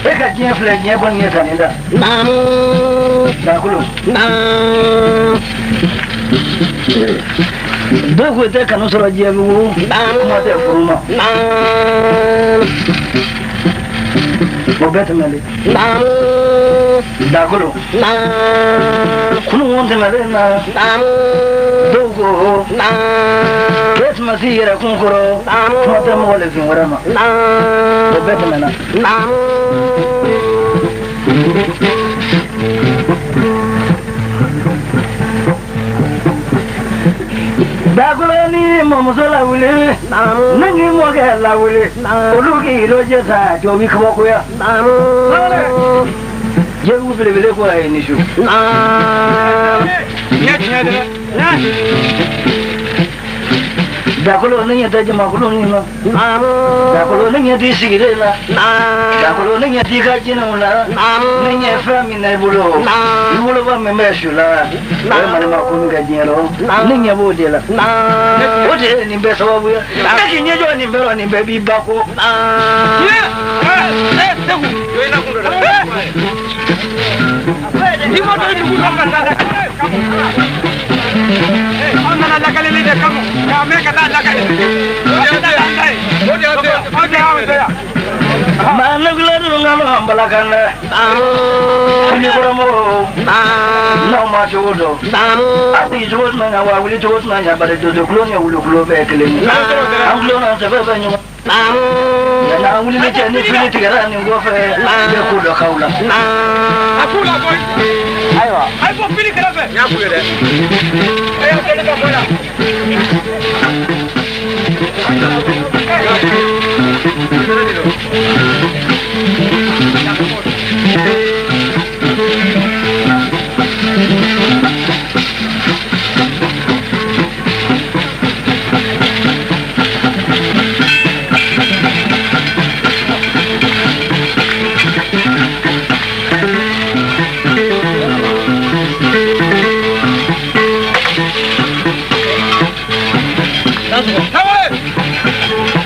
E ka diɲɛ filɛ diɲɛ kɔni ɲɛ tan nin da. Dakolo. Dɔw ko i tɛ kanu sɔrɔ diɲɛ bugu. Kuma tɛ furu ma. O bɛɛ tɛmɛlen. Dakolo. Kunun tɛmɛlen na. Dɔw ko k'e tun ma s'i yɛrɛ kun kɔrɔ. Kuma tɛ mɔgɔninfin wɛrɛ ma. O bɛɛ tɛmɛna. Dakolo ni mɔmuso lawuli ne ni mɔkɛ lawuli olu k'i lojɛ sa jɔ b'i kabakoya. Jɛbugu belebele ko a ye ni su. Dakolo ne ɲɛ tɛ jamakulu nin na. Dakolo ne ɲɛ t'i sigilen la. Dakolo ne ɲɛ t'i ka jinɛw la. Ne ɲɛ fɛn min na i bolo. I woloba min bɛ su la. O ye malima ko min kɛ diɲɛ rɔ. Ne ɲɛ b'o de la. O de ye nin bɛɛ sababu ye. E k'i ɲɛ jɔ nin bɛɛ rɔ nin bɛɛ b'i ba kɔ. Aw nana lakaleli de kama k'a mɛn ka taa lakale. O de y'anw fɛ yan. Maa ne dun ka an balakan dɛ. Fili kɔrɔmɔgɔw n'aw ma cogo dɔn. A sigi cogo tɛna ɲa wa wuli cogo tɛna ɲa bari dodo kulo ni wulu kulo bɛɛ kelen ye. An kulo n'an sɛbɛ bɛ ɲɔgɔn. N'an wulili cɛ ni fili tigɛra nin kɔfɛ i bɛ ko dɔ k'aw la. A t'u la koyi. Ayiwa. A ye bɔ fili kɛrɛfɛ. N y'a f'u ye dɛ. E y'a deli ka bɔ yan.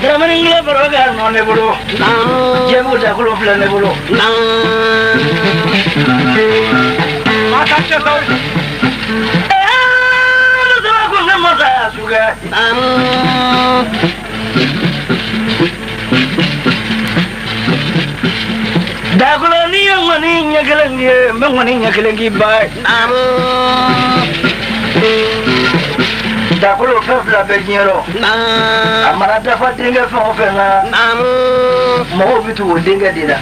Dramani ŋlɔ baro kɛ nɔ ne bolo. Jɛbugu dakolo filɛ ne bolo. Maa t'a cɛ sa o. Ne sera ko ne ma saya su kɛ. Dakolo n'i ye ŋɔni ɲɛ kelen ye n bɛ ŋɔni ɲɛ kelen k'i ba ye. Dakolo fɛn fila bɛ diɲɛ rɔ. A mana dafa denkɛ fɛn o fɛn na. Mɔgɔw bɛ tugu o denkɛ de la.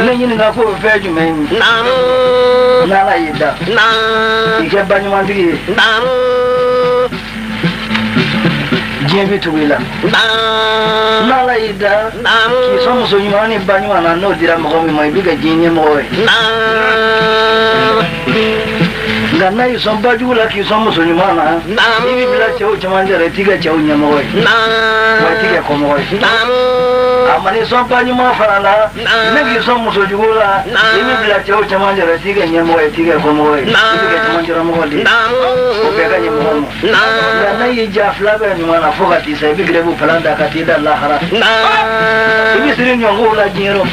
Ne ɲininka ko o fɛn jumɛn ye. N'Ala y'i da. I kɛ baɲumantigi ye. Diɲɛ bɛ tugu i la. N'Ala y'i da. K'i sɔn muso ɲuman ni ba ɲuman na n'o dira mɔgɔ min ma i bɛ kɛ diɲɛ ɲɛmɔgɔ ye. Nka n'a y'i sɔn bajugu la k'i sɔn muso ɲuman na i bɛ bila cɛw cɛmancɛ la i t'i kɛ cɛw ɲɛmɔgɔ ye. Wa i t'i kɛ kɔmɔgɔ ye. A man'i sɔn ba ɲuman fana la ne k'i sɔn muso jugu la i bɛ bila cɛw cɛmancɛ la i t'i kɛ ɲɛmɔgɔ ye i t'i kɛ kɔmɔgɔ ye. I bɛ kɛ cɛmancɛlamɔgɔ de ye. O bɛɛ ka ɲi mɔgɔ ma. Nka n'a y'i ja fila bɛɛ ɲuman na fo ka t'i sa i bɛ gɛrɛbu palan da ka t'i da lahara. I bɛ siri ɲɔnkow la diɲɛ rɔ.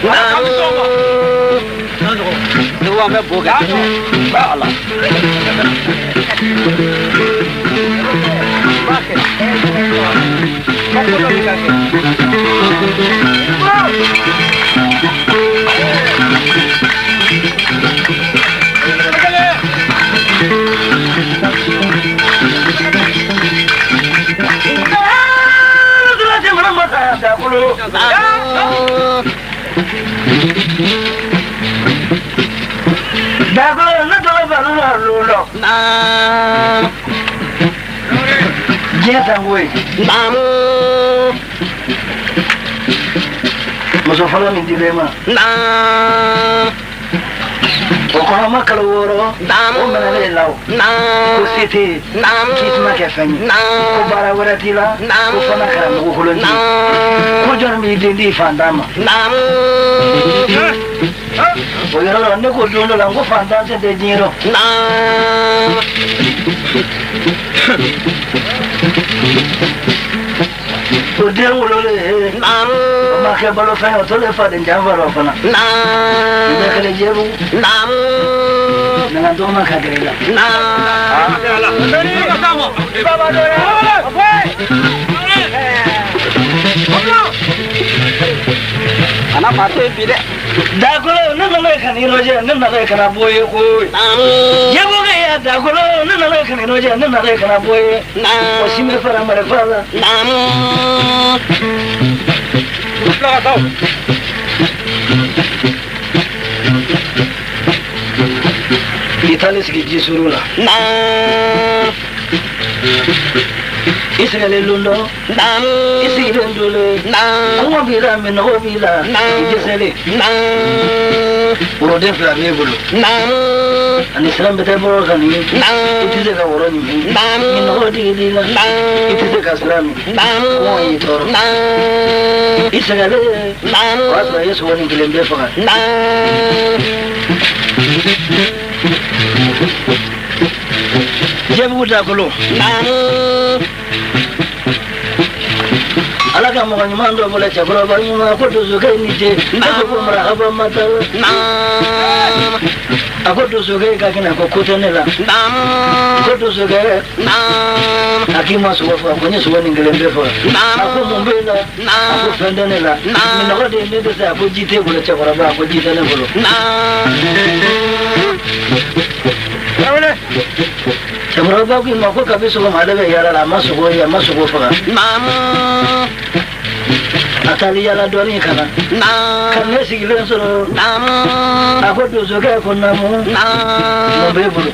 Dakolo ne tɔgɔ balo la lolo. Diɲɛ sango ye. Muso fɔlɔ min dir'e ma. O kɔnɔ ma kalo wɔɔrɔ. O minɛlen e la o. Ko se t'e ye. K'i tɛna kɛ fɛn ye. Ko baara wɛrɛ t'i la. Ko fana karamɔgɔ kolon t'i ye. Ko jɔnni b'i den di fantan ma. O yɔrɔ la ne ko don dɔ la n ko fantan tɛ tɛ diɲɛ rɔ. O den wololen o ma kɛ balo fɛn ye o t'o faden janfa rɔ fana i bɛ kɛlɛ jɛbugu nana dɔgɔma ka gɛrɛ i la. Kana maa to yen bi dɛ. Dakolo ne nana ka n'i lajɛ ne nana ka na bɔ ye koyi. Jɛbugu ya dakolo ne nana ka n'i lajɛ ne nana ka na bɔ ye. O si bɛ fara marifa la. I taalen sigi ji suru la. I sɛgɛlen lon dɔ. I sigilen dolen. Kɔngɔ b'i la minɔgɔ b'i la. I dɛsɛlen. Woroden fila b'e bolo. Ani sira bɛ taa bɔrɔ kan nin ye. I tɛ se ka woro ɲimi. Minɔgɔ digil'i la. I tɛ se ka sira min. Kɔngɔ y'i tɔɔrɔ. I sɛgɛlen. O y'a sɔrɔ i ye sogo nin kelen bɛɛ faga. Jɛbugu dakolo. Ala ka mɔgɔ ɲuman dɔ bolo cɛkɔrɔba ɲuman ko donsokɛ ni ce ne ko ko marahaba matala a ko donsokɛ ka kɛnɛ ko ko tɛ ne la ko donsokɛ a k'i ma sogo faga ko n ye sogo nin kelen bɛɛ faga a ko mun b'e la a ko fɛn tɛ ne la minɔgɔ de ye ne dɛsɛ a ko ji t'e bolo cɛkɔrɔba a ko ji tɛ ne bolo. Cɛkɔrɔba ko i ma ko kabi sɔgɔma ale bɛ yaala la a ma sogo ye a ma sogo faga. A taali yaala dɔɔnin ka na. Ka ne sigilen sɔrɔ. A ko donsokɛ ko naamu. Mun b'e bolo.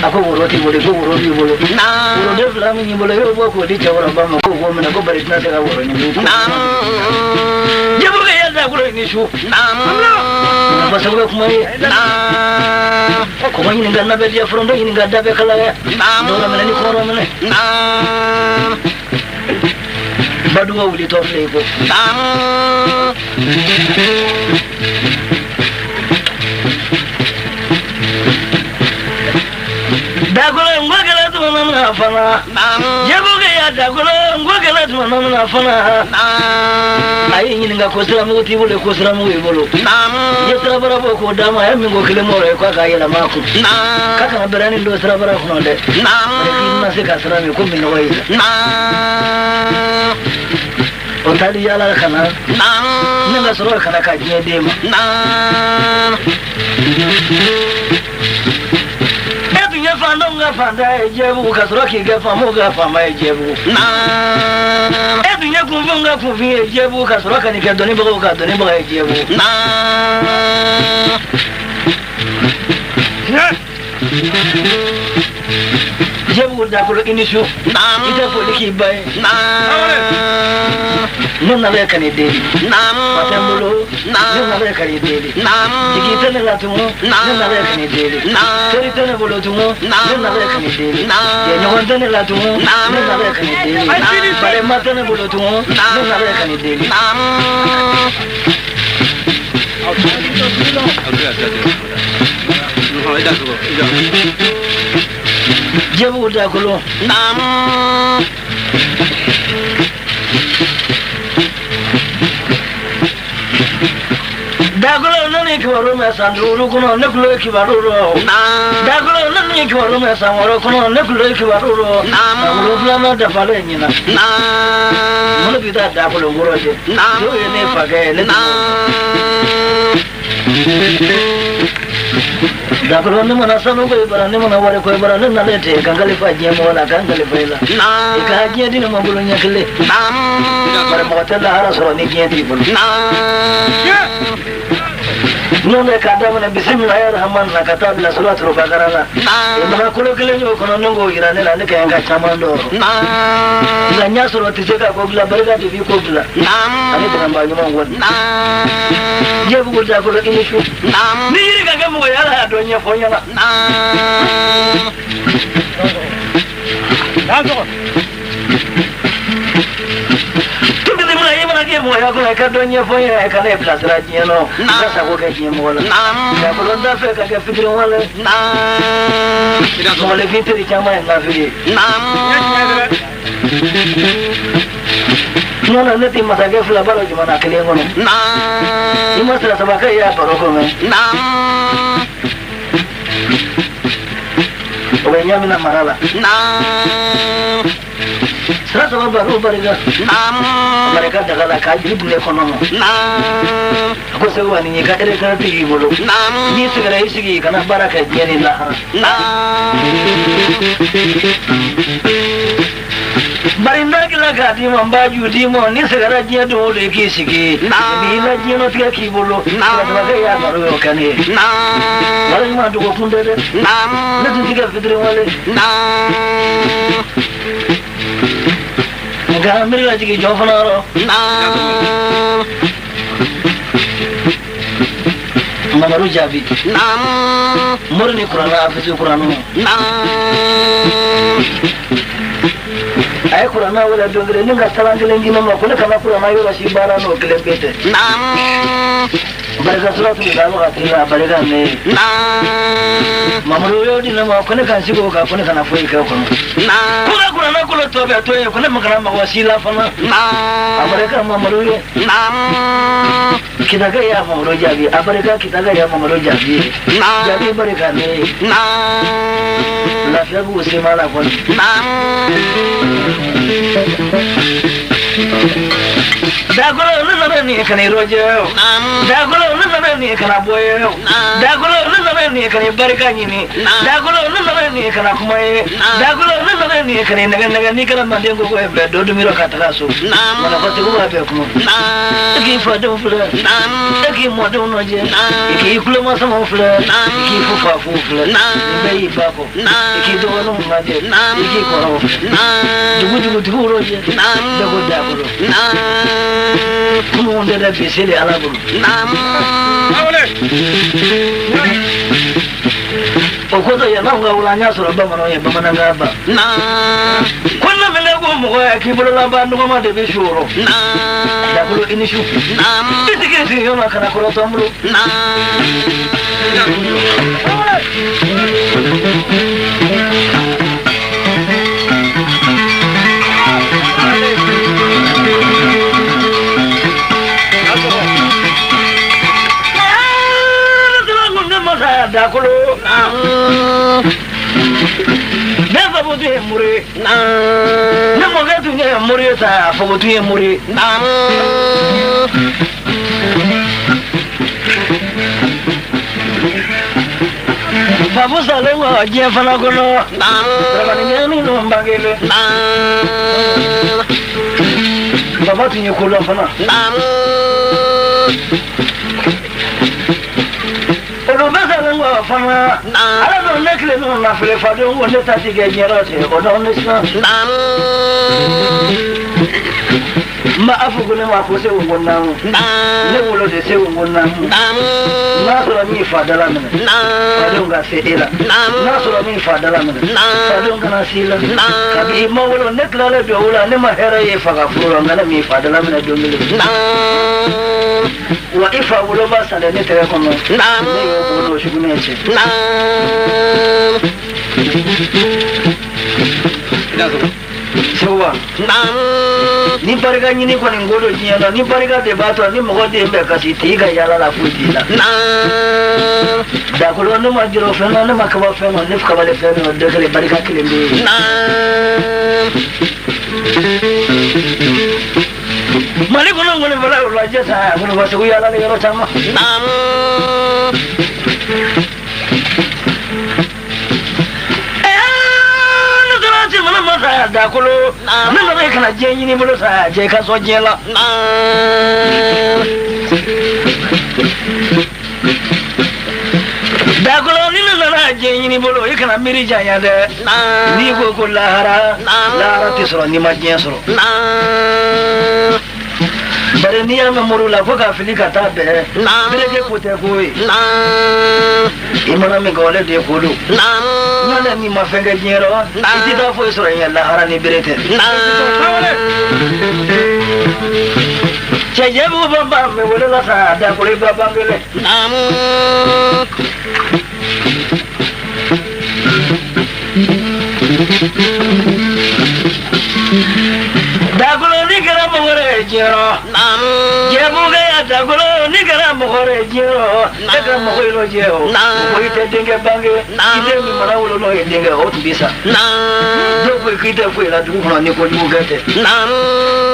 A ko woro t'i bolo ko woro b'i bolo. Woroden fila min b'i bolo i y'o bɔ k'o di cɛkɔrɔba ma k'o k'o minɛ ko bari tɛna se ka woro ɲimi. Jɛbugu ya dakolo i ni su. Nafa bɛ kuma ye. Kɔngɔ ɲininka na bɛ diya foronto ɲininka da bɛ kalaya. Dɔw minɛ ni kɔrɔ minɛ. Baduga wulitɔ filɛ i ko. Dakolo n ko gɛlɛ tuma na fana. Jɛbugu ya dakolo n ko gɛlɛ tuma na fana. A y'i ɲininka ko siramugu t'i bolo ko siramugu b'i bolo. I ye sirabara bɔ k'o d'a ma a ye min ko kelen mɔrɔ ye k'a k'a yɛlɛma a kun. K'a kana bɛrɛnin don sirabara kɔnɔ dɛ. Bari k'i ma se ka sira min ko minɔgɔ y'i la. O taali yaala ka na. Ne ka sɔrɔ ka na ka diɲɛ d'e ma. E tun ye fantanw ka fantan ye jɛbugu ka sɔrɔ k'i kɛ faamaw ka faama ye jɛbugu. E tun ye kunfinw ka kunfin ye jɛbugu ka sɔrɔ ka n'i kɛ dɔnnibagaw ka dɔnnibaga ye jɛbugu. Jɛbugu dakolo i ni su. I tɛ foli k'i ba ye. Ne nana ka n'i deli. Fa tɛ n bolo. Ne nana ka n'i deli. Jigi tɛ ne la tugun. Ne nana ka n'i deli. Teri tɛ ne bolo tugun. Ne nana ka n'i deli. Jɛɲɔgɔn tɛ ne la tugun. Ne nana ka n'i deli. Balima tɛ ne bolo tugun. Ne nana ka n'i deli. Jɛbugu dakolo. Dakolo ne ni kibaru mɛn san 5 kɔnɔ ne tulo ye kibaru rɔ. Dakolo ne ni kibaru mɛn san 6 kɔnɔ ne tulo ye kibaru rɔ. San 7 dafalen ɲina. Minnu bɛ taa dakolo kɔrɔ cɛ. N'o ye ne fakɛ ye ne tɛ. Dakolo ne mana sanu ko i bara ne mana wari ko i bara ne nalen tɛ ka n kalifa diɲɛ mɔgɔ la ka n kalifa i la. I ka diɲɛ di ne ma bolo ɲɛ kelen. Bari mɔgɔ tɛ lahara sɔrɔ ni diɲɛ t'i bolo. N'o tɛ k'a daminɛ bisimilahi rahmani na ka taa bila suratul bakara la. I mana kolo kelen y'o kɔnɔ ne k'o yira ne la ne ka ɲi ka caman dɔn. Nka n y'a sɔrɔ tɛ se ka ko dilan barika de b'i ko dilan. Ani dɛmɛbaa ɲuman kɔni. Jɛbugu dakolo i ni su. Ni yiri ka kɛ mɔgɔ ye ala y'a dɔn ɲɛfɔ ɲɛna. I mana kɛ mɔgɔya kɔnɔ i ka dɔn ɲɛfɔ n ɲɛna i ka ne bilasira diɲɛ nɔ i ka sago kɛ diɲɛ mɔgɔ la. Dakolo n t'a fɛ ka kɛ fitiriwale ye. Mɔgɔninfin teri caman ye nafigi ye. N'o ne tɛ masakɛ fila balo jamana kelen kɔnɔ. I ma sira saba kɛ i y'a baro kɔnɔ. O bɛ ɲamina mara la. Sira saba baro barika. Barika daga la k'a jiri dun ne kɔnɔ ma. A ko segu ani i ka erekarati y'i bolo. N'i sigira i sigi i kana baara kɛ diɲɛ ni lahara. Bari n tila k'a d'i ma n b'a ju d'i ma n'i sɛgɛnna diɲɛ don o don i k'i sigi. N'i la diɲɛlatigɛ k'i bolo. Sira y'a baro y'o kɛ ne ye. Wari ɲuman dogo kun tɛ dɛ. Ne tun ti kɛ fitiri wale. Nka n bɛ lajigin jɔn fana yɔrɔ. Mamadu jaabi. Mori ni kuranɛ afisi kuranɛ. A ye kuranɛ wele don kelen ni ka salan kelen di ne ma ko ne kana kuranɛ yɔrɔ si baara n'o kelen pe tɛ. Barika sura tun bɛ wagati la barika ne ye. Mamadu y'o di ne ma ko ne ka n sigi o kan ko ne kana foyi kɛ o kɔnɔ. Ko ka kuranɛ kolo tɔ bɛɛ to yen ko ne ma kana mago si la fana. A barika Mamadu ye. Kitaka ya Mamadu jaabi a barika kitaka ya Mamadu jaabi ye. Jaabi barika ne ye. Lafiya b'u sema la kɔni. Dakolo ne nana nin kana i rɔjɛ o. Dakolo ne nana nin kana bɔ ye o. Dakolo ne nana nin kana i barika ɲini. Dakolo ne nana nin kana kuma ye. Dakolo ne nana nin kana i nɛgɛ nɛgɛ n'i kɛra manden koko ye bɛɛ dɔ dun ka taga so. Manafatigiw b'a bɛɛ kuma. E k'i fadenw filɛ. E k'i mɔdenw lajɛ. I k'i kulomasamaw filɛ. I k'i fufafuw filɛ. Nin bɛɛ y'i ba kɔ. I k'i dɔgɔninw lajɛ. I k'i kɔrɔw filɛ. Dugu dugutigiw lajɛ. Bɛɛ ko dakolo. Kunun tɛ dɛ bi seli Ala bolo. O kɔsɔn yann'anw ka wolo an y'a sɔrɔ bamananw ye bamanankan ban. Ko ne minɛ ko mɔgɔ ye k'i bololaban nɔgɔma de bɛ su rɔ. Dakolo i ni su. I sigi sigi yɔrɔ kana kɔrɔtɔ n bolo. Dakolo. Ne fabo tun ye mori ye. Ne mɔkɛ tun ye mori ye sa a fabo tun ye mori ye. Fabo salen kɔ diɲɛ fana kɔnɔ. Rabaniɲɛ minnu bangelen. Baba tun ye kodɔn fana. Olu bɛ salen kɔ fana. Ala n'o ne tile n'o nafolo fadenw ko ne ta ti kɛ diɲɛ rɔ ten o dɔn ne sisan. N b'a fɔ ko ne ma ko segu ko naamu. Ne wolo de segu ko naamu. N'a sɔrɔ min fa dala minɛ. Fadenw ka se e la. N'a sɔrɔ min fa dala minɛ. Fadenw kana s'i la. Kabi i ma wolo ne tilalen duwawu la ne ma hɛrɛ ye fa ka furu la nka ne m'i fa dala minɛ don kelen. Wa i fa woloba salen ne tɛgɛ kɔnɔ. Ne y'o bolo n'o sugunɛ cɛ. Seguba. Ni barika ɲini kɔni ko don diɲɛ na ni barika de b'a to ni mɔgɔ den bɛ kasi t'i ka yaala la foyi t'i la. Dakolo ne ma jɔrɔ fɛn na ne ma kaba fɛn na ne kabale fɛn na dɔ kelen barika kelen bɛ yen. Mali kɔnɔ ŋɔni fɔlɔ y'o lajɛ sa kɔnɔ ka segu yaala yɔrɔ caman. Dakolo ne nana i kana diɲɛ ɲini bolo sa jɛ i ka sɔn diɲɛ la. Dakolo ni ne nana diɲɛ ɲini bolo i kana miiri janya dɛ. N'i ko ko lahara lahara tɛ sɔrɔ n'i ma diɲɛ sɔrɔ. Bari n'i y'a mɛn moriw la fo k'a fili ka taa bɛn. Bereke ko tɛ ko ye. I mana min kɛ o de ye ko don. N'ale n'i ma fɛn kɛ diɲɛ rɔ i tɛ taa foyi sɔrɔ ɲɛ lahara ni bere tɛ. Cɛjɛ b'u ban ban mɛ wele la sa dakolo i ba ban kelen. Dakolo ni kɛra mɔgɔ wɛrɛ ye diɲɛ rɔ. Jɛbukɛ ya dakolo ni kɛra mɔgɔ wɛrɛ ye diɲɛ rɔ. E ka mɔgɔ yɔrɔ jɛ o. O i tɛ denkɛ bange. I den min mana wolo n'o ye denkɛ o tun bɛ sa. Dɔw ko k'i tɛ foyi la dugu kɔnɔ ni kojugu kɛ tɛ.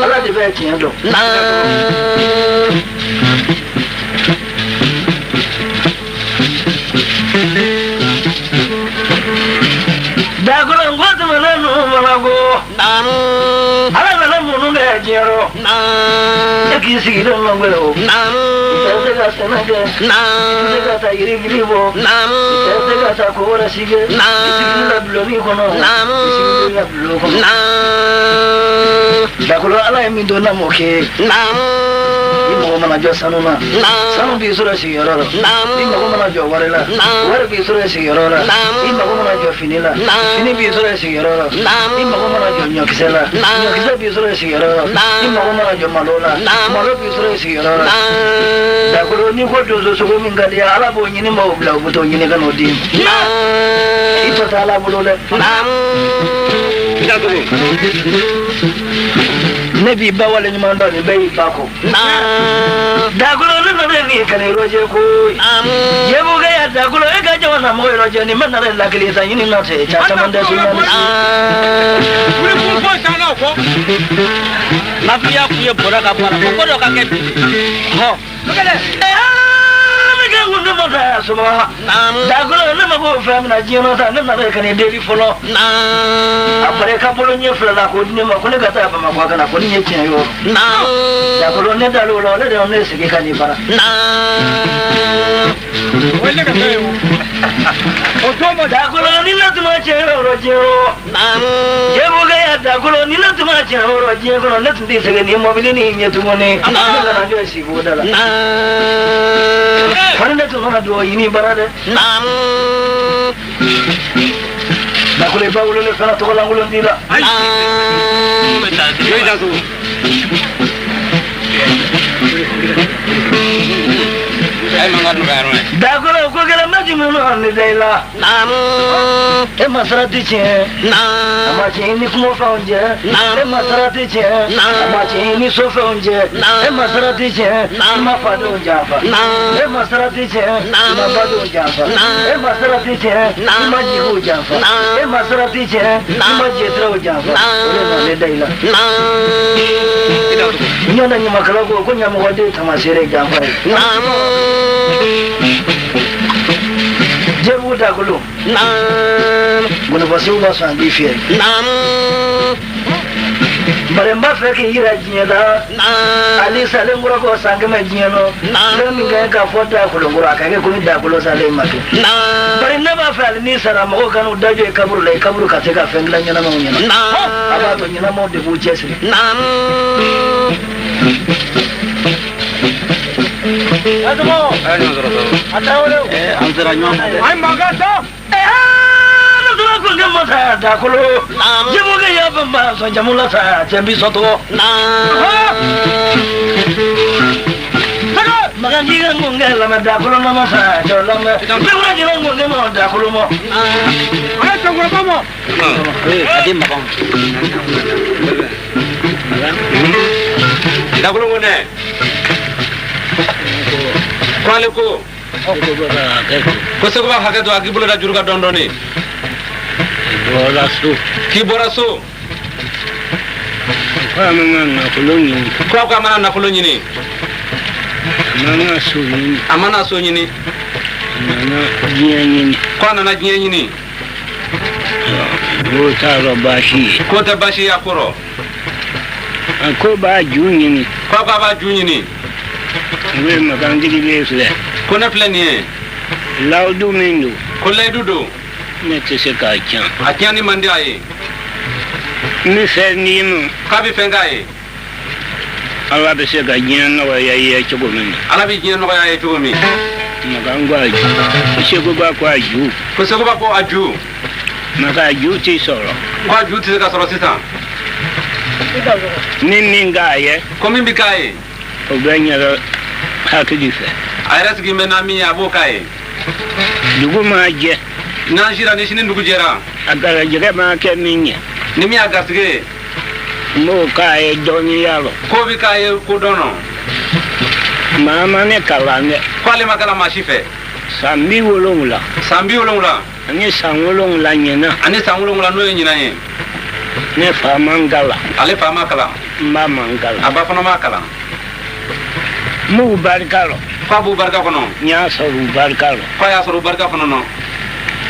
Ala de bɛ tiɲɛ dɔn. Dakolo n ko tɛmɛnen ninnu fana ko. Ala nana minnu kɛ diɲɛ rɔ. E k'i sigilen lɔn o. I tɛ se ka sɛnɛ kɛ. I tɛ se ka taa yirigili bɔ. I tɛ se ka taa ko wɛrɛ si kɛ. I sigilen la bulonni kɔnɔ. I sigilen la bulon kɔnɔ. Dakolo ala ye min don n'a m'o kɛ. I mago mana jɔ sanu na. Sanu b'i sɔrɔ sigiyɔrɔ la. I mago mana jɔ wari la. Wari b'i sɔrɔ sigiyɔrɔ la. I mago mana jɔ fini la. Fini b'i sɔrɔ sigiyɔrɔ la. I mago mana jɔ ɲɔkisɛ la. Ɲɔkisɛ b'i sɔrɔ sigiyɔrɔ la. I mago mana jɔ malo la. Malo b'i sɔrɔ sigiyɔrɔ la. Dakolo n'i ko donso sogo min ka di Ala b'o ɲini m'o bila u bɛ t'o ɲini ka n'o d'i ma. I tɔ tɛ Ala bolo dɛ. Ne b'i ba wale ɲuman dɔn nin bɛɛ y'i ba kɔ. Dakolo ne nana ni ka n'i rɔjɛ koyi. Jɛbukɛ ya dakolo e ka jamana mɔgɔ rɔjɛ nin bɛ nana la kelen sa ɲini na tɛ ca caman tɛ so ɲani. Wuli kun foyi t'an na o kɔ. Mafiya kun ye bɔrɛ ka bɔ a la ko dɔ ka kɛ bi. Dakolo ne ma ko fɛn min na diɲɛ nɔ sa ne nana ka n'i deli fɔlɔ. A fɔra i ka bolo ɲɛ fila la k'o di ne ma ko ne ka taa Bamakɔ ka na ko ni ye tiɲɛ ye o. Dakolo ne dal'o la ne de ne sigi ka n'i bara. O ye ne ka fɛn ye o. O t'o ma. Dakolo ni ne tun ma tiɲɛ yɔrɔ diɲɛ o. Jɛbukɛ ya dakolo ni ne tun ma tiɲɛ yɔrɔ diɲɛ kɔnɔ ne tun tɛ segin ni mɔbili ni ɲɛ tuguni. Ne nana jɔ sigi o da la. Fani ne tun nana dugawu ɲini bara dɛ. Dakolo i ba wololen fana tɔgɔlankolon t'i la. Dakolo ko kɛlɛ ma jumɛn ne da i la. E ma sara tɛ tiɲɛ. A ma tiɲɛ ni kungo fɛnw jɛ. E ma sara tɛ tiɲɛ. A ma tiɲɛ ni so fɛnw jɛ. E ma sara tɛ tiɲɛ. I ma fadenw janfa. E ma sara tɛ tiɲɛ. I ma badenw janfa. E ma sara tɛ tiɲɛ. I ma jigiw janfa. E ma sara tɛ tiɲɛ. I ma jɛsiraw janfa. O de ma ne da i la. Ɲɔnda ɲamakala ko ko ɲamɔgɔden tamaseere janfa ye. Jɛbugu dakolo. Gɔnifasiw ma sɔn k'i fiyɛ. Bari n b'a fɛ k'i yira diɲɛ la. Ali salen kɔrɔ kɔ san 100 diɲɛ nɔ. Fɛn min ka ɲi k'a fɔ dakolo kɔrɔ a ka kɛ komi dakolo salen ma kɛ. Bari ne b'a fɛ hali n'i sara mɔgɔw ka n'u da jɔ i kaburu la i kaburu ka se ka fɛn dilan ɲɛnamaw ɲɛna. A b'a to ɲɛnamaw de b'u cɛsiri. An sera ɲɔgɔn ma dɛ. Ayi mankan tɛ. Ne tora ko ne ma sa dakolo. Jɛbukɛ y'a fɔ ma sɔn jamu la sa cɛ bi sɔn tɔgɔ. Makan k'i ka ŋɔngɛ lamɛn dakolo ma ma sa cɛ lamɛn. Ne wura jɛnɛ ŋɔngɛ ma dakolo ma. Ale cɛkɔrɔba ma. A di makan. Dakolo ko dɛ. Ko ale ko. Ko Sekuba hakɛ to a k'i bolo da juru kan dɔɔni dɔɔni. K'i bɔra so. Ko a mana nafolo ɲini. Ko a mana nafolo ɲini. A mana so ɲini. A mana so ɲini. A nana diɲɛ ɲini. Ko a nana diɲɛ ɲini. K'o t'a rɔ baasi ye. K'o tɛ baasi ye a kɔrɔ. A ko b'a ju ɲini. Ko a b'a ju ɲini. O ye makantigi de filɛ. Ko ne filɛ nin ye. Layidu min don. Ko layidu don. Ne tɛ se k'a tiɲɛ. A tiɲɛni man di a ye. N bɛ fɛn d'i ma. K'a bɛ fɛn k'a ye. Ala bɛ se ka diɲɛ nɔgɔya i ye cogo min na. Ala bɛ diɲɛ nɔgɔya i ye cogo min. Makan ko a ju. Sekuba ko a ju. Ko Sekuba ko a ju. Maka a ju tɛ sɔrɔ. Ko a ju tɛ se ka sɔrɔ sisan. Ni min k'a ye. Ko min bɛ k'a ye. O bɛ ɲɛdɔn hakili fɛ. A yɛrɛ sigi bɛ na min ye a b'o k'a ye. Dugu maa jɛ. N'an sira ni sini dugu jɛra. A garijɛgɛ maa kɛ min ye. Ni min y'a garijɛgɛ ye. N b'o k'a ye dɔnniya rɔ. K'o bɛ k'a ye kodɔn nɔ. Maa ma ne kalan dɛ. K'ale ma kalan maa si fɛ. San 70. San 70. Ani san 7 ɲinan. Ani san 7 n'o ye ɲinan ye. Ne fa ma n kalan. Ale fa ma kalan. N ba ma n kalan. A ba fana ma kalan. N b'u barika rɔ. K'a b'u barika kɔnɔ. N y'a sɔrɔ u barika rɔ. K'a y'a sɔrɔ u barika fana nɔ.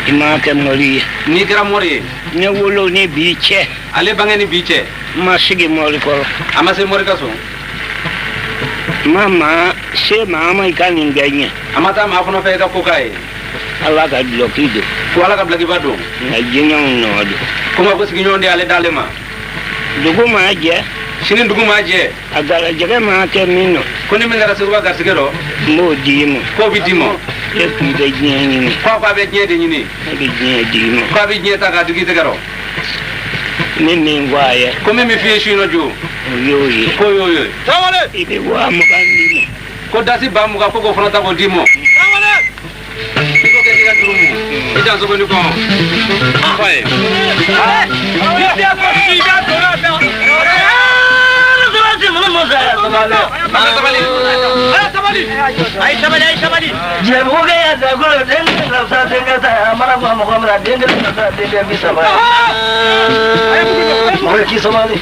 I m'a kɛ mori ye. N'i kɛra mori ye. Ne wolo ni bi cɛ. Ale bange ni bi cɛ. N ma sigi mori kɔrɔ. A ma se mori ka so. N ma maa se maa ma i ka nin kɛ n ye. A ma taa maa fana fɛ i ka ko k'a ye. Ala ka dulɔki don. Ko Ala ka dulɔkiba don. Nka jinɛw nɔ don. Ko nka ko sigiɲɔgɔn de y'ale d'ale ma. Dugu maa jɛ. Sini dugu maa jɛ. A garijɛgɛ maa kɛ min nɔ. Ko ni min kɛra Seguba garijɛgɛ dɔ. N b'o d'i ma. K'o bɛ d'i ma. E k'i bɛ diɲɛ ɲini. K'a ko a bɛ diɲɛ de ɲini. Ne bɛ diɲɛ d'i ma. K'a bɛ diɲɛ ta k'a digi i tɛgɛ rɔ. Ne min fɔ a ye. Ko min bɛ f'i ye su in na jo. O y'o ye. K'o y'o ye. I bɛ 20,000 d'i ma. Ko dasi 20,000 ko k'o fana ta k'o d'i ma. I ko kɛ k'i ka juru mu. I jan sogo ni kɔn. Fa ye. Jɛbugu ya dagolo den kelen ka fisa denkɛ ta ye a mana fɔ mɔgɔ min na den kelen ka fisa denkɛ 30 ye. Mɔgɔ k'i sabali.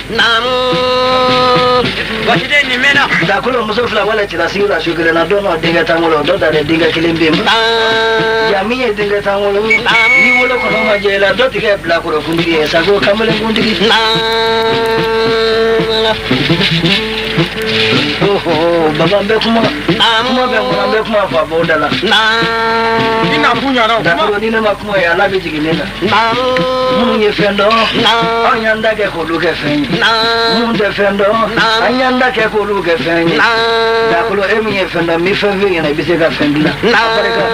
Dakolo muso fila wala cɛlasigi la su kelen na dɔ nɔ denkɛ t'an bolo dɔ ta denkɛ kelen bɛ yen. Ja min ye denkɛ t'an bolo ni wolo kɔnɔ ma jɛ i la dɔ tigɛ bilakoro kuntigi ye sago kamalen kuntigi. Oh, baba n bɛ kuma kuma bɛ n kɔnɔ n bɛ kuma fɔ a b'o da la. Dakolo ni ne ma kuma ye Ala bɛ jigin ne la. Minnu ye fɛn dɔn anw y'an ta kɛ k'olu kɛ fɛn ye. Minnu tɛ fɛn dɔn an y'an ta kɛ k'olu kɛ fɛn ye. Dakolo e min ye fɛn dɔn n bɛ fɛn f'e ɲɛna i bɛ se ka fɛn dilan. A barika.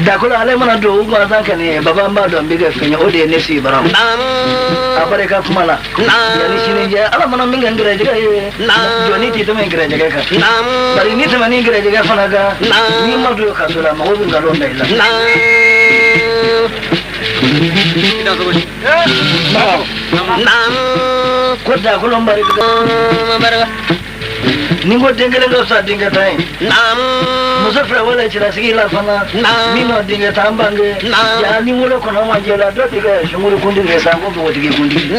Dakolo ale mana don u gansan kɛ ne ye baba n b'a dɔn n bɛ kɛ fɛn ye o de ye ne sigi bara. A barika kuma la. Yanni sini cɛ Ala mana min kɛ n gɛrɛjɛgɛ ye jɔnni tɛ tɛmɛ n gɛrɛjɛgɛ kan. Bari n'i tɛmɛ ni gɛrɛjɛgɛ fana kan n'i ma don kaso la mɔgɔw bɛ nkalon da i la. Ko dakolo n barika. Ni ko den kelen ka fisa denkɛ tan ye. Muso fila wala cɛlasigi la fana. Min nɔ denkɛ tan bange. Ja ni wolo kɔnɔ ma jɛ la dɔ tigɛ sunkuru kuntigi ye sanko npogotigi kuntigi.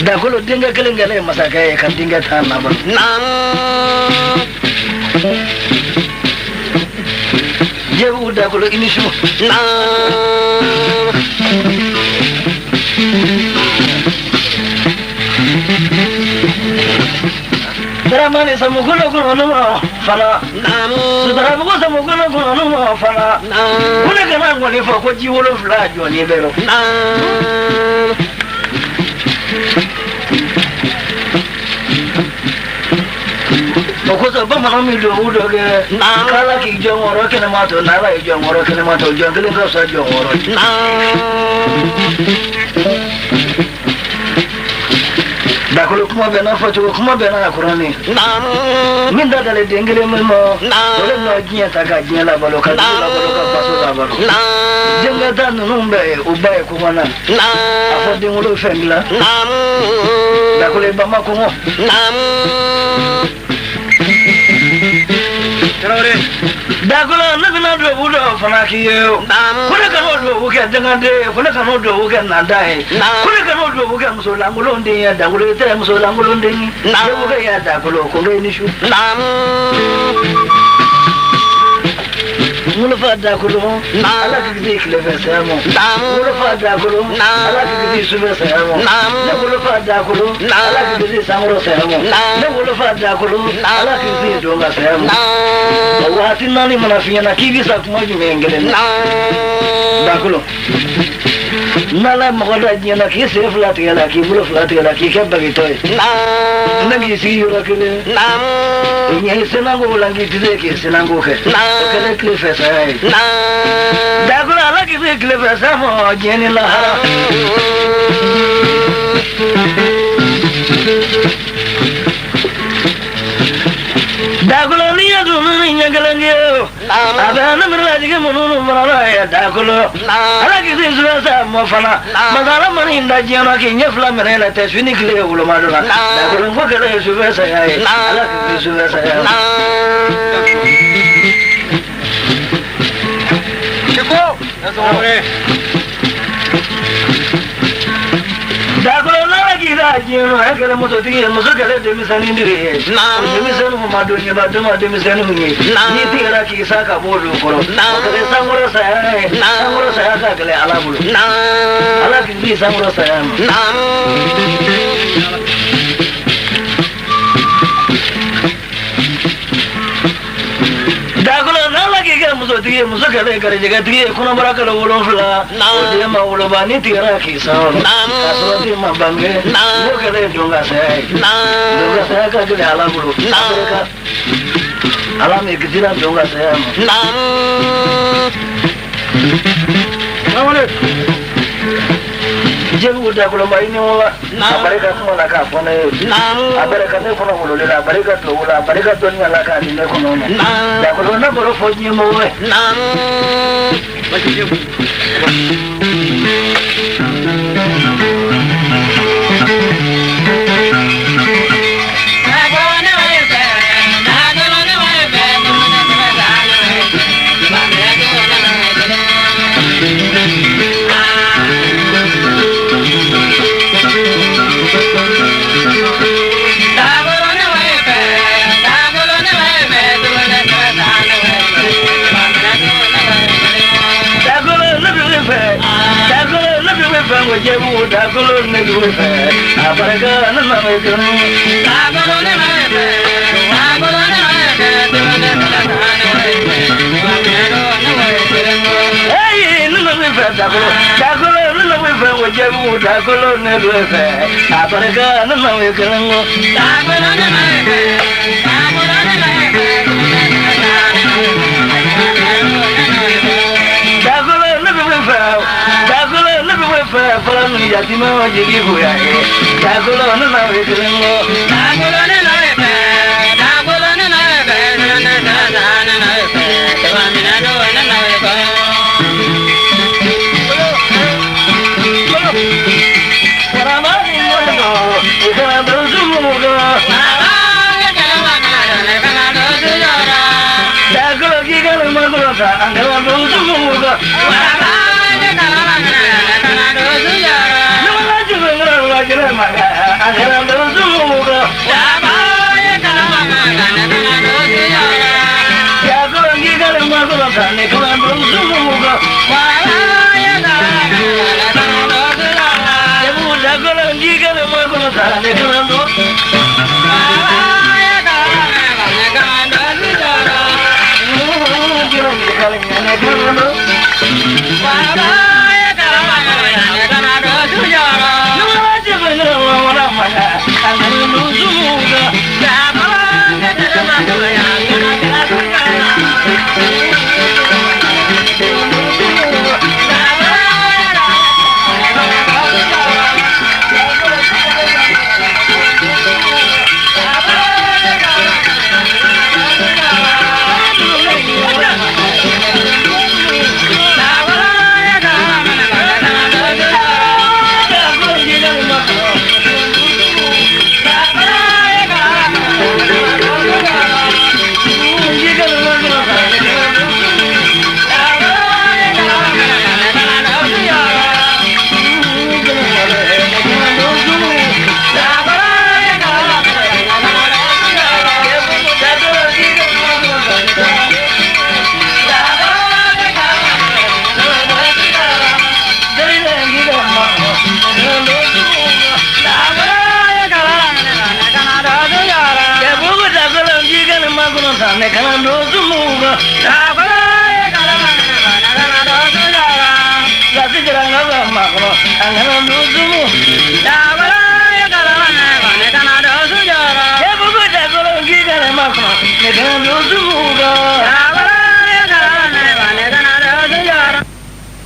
Dakolo denkɛ kelen kɛlen ye masakɛ ye ka denkɛ tan laban. Jɛbugu dakolo i ni su. Dramani samukolo kono ma fana. Sutarabugu samukolo kono ma fana. Kule kana ngoni fɔ ko ji 7 jɔlen bɛ rɔ. O kosɔn bamananw min duwawu dɔ kɛ. K'Ala k'i jɔ wɔɔrɔ kɛnɛma to n'Ala y'i jɔ wɔɔrɔ kɛnɛma to jɔn kelen ka fisa jɔn wɔɔrɔ ye. Dakolo kuma bɛ n'a fɔcogo kuma bɛ n'a kuranɛ. Min da dalen den kelen min ma o de bɛna diɲɛ ta ka diɲɛ labalo ka dugu labalo ka faso labalo. Denkɛ ta ninnu bɛɛ ye u ba ye kɔngɔ na. A fɔ den wolo fɛn dilan. Dakolo i ba ma kɔngɔ. Dakolo ne bɛna duwawu dɔ fana k'i ye o. Ko ne kana o duwawu kɛ danganden ye ko ne kana o duwawu kɛ nanta ye. Ko ne kana o duwawu kɛ muso lankolon den ye dakolo i tɛ muso lankolon den ye. Duwawu kɛ ya dakolo ko n ni su. Wolofa dakolo Ala k'i kisi tilefɛ saya ma. Wolofa dakolo Ala k'i kisi sufɛ saya ma. Ne wolofa dakolo Ala k'i kisi sankɔrɔ saya ma. Ne wolofa dakolo Ala k'i kisi don ka saya ma. O waati naani mana f'i ɲɛna k'i bɛ sa kuma jumɛn kelen na. Dakolo n'Ala mɔgɔ da diɲɛ na k'i sen fila tigɛ la k'i bolo fila tigɛ la k'i kɛ bagitɔ ye. Ne k'i sigi yɔrɔ kelen. Ɲɛ i senanko la k'i tɛ se k'i senanko kɛ. O kɛlen tile fɛ saya ye. Dakolo Ala k'i se tile fɛ saya ma diɲɛ ni lahara. Dakolo ni ye dumuni ɲɛ kelen kɛ o. A bɛ ne miiri la jigin Minnu fana ye dakolo ala k'i sufɛ sa mɔ fana masala mana in da diɲɛ na k'i ɲɛ fila minɛ la tɛ su ni tile ye woloma dɔ la dakolo ko kɛlɛ ye sufɛ saya ye ala k'i sufɛ saya ma. Dakolo n'ala k'i da diɲɛ na e kɛra musotigi ye muso kɛra denmisɛnnin de ye denmisɛnninw ma don ɲɛba don ma denmisɛnninw ye n'i tigɛra k'i sa ka bɔ olu kɔrɔ o kɛra sankɔrɔ saya ye sankɔrɔ saya ka gɛlɛn ala bolo ala k'i di sankɔrɔ saya ma. Dakolo n'ala k'i kɛ musotigi ye muso kɛra garijɛgɛtigi ye kɔnɔbara kalo 7 o den ma woloba ni tigɛra k'i sa o la k'a sɔrɔ den ma bange n'o kɛra ye don ka saya ye don ka saya ka gɛlɛn ala bolo ala m'i kisira don ka saya ma. Jeliw dakoloba i ni wula a barika kuma la k'a fɔ ne ye a barika ne kɔnɔ wololen la a barika tubabu la a barika dɔnniya la k'a di ne kɔnɔ ma dakolo ne baro fɔ diɲɛ mɔgɔ ye. Dakolo ne bɛ fɛ a barika ne ma bɛ kɛ. Dakolo ne bɛ fɛ, dakolo ne bɛ fɛ, ne ne bɛ fɛ dakolo, dakolo ne bɛ fɛ o jaabi dakolo ne bɛ fɛ a barika ne ma bɛ kɛ. Dakolo ne bɛ fɛ, dakolo ne bɛ fɛ, dakolo ne bɛ fɛ. Fɔlɔ min yatimɛ jigi bonya ye dakolo ne ma bɛ kelen kɔ. Dakolo ne ma bɛ fɛ, dakolo ne ma bɛ fɛ, ne ne ne ne fɛ, tabaminɛ don ne ma bɛ fɛ. Waraba ni mɔnɔ, i kana don sumu kan. Dakolo k'i kana makolo ta, an kana don sumu kan.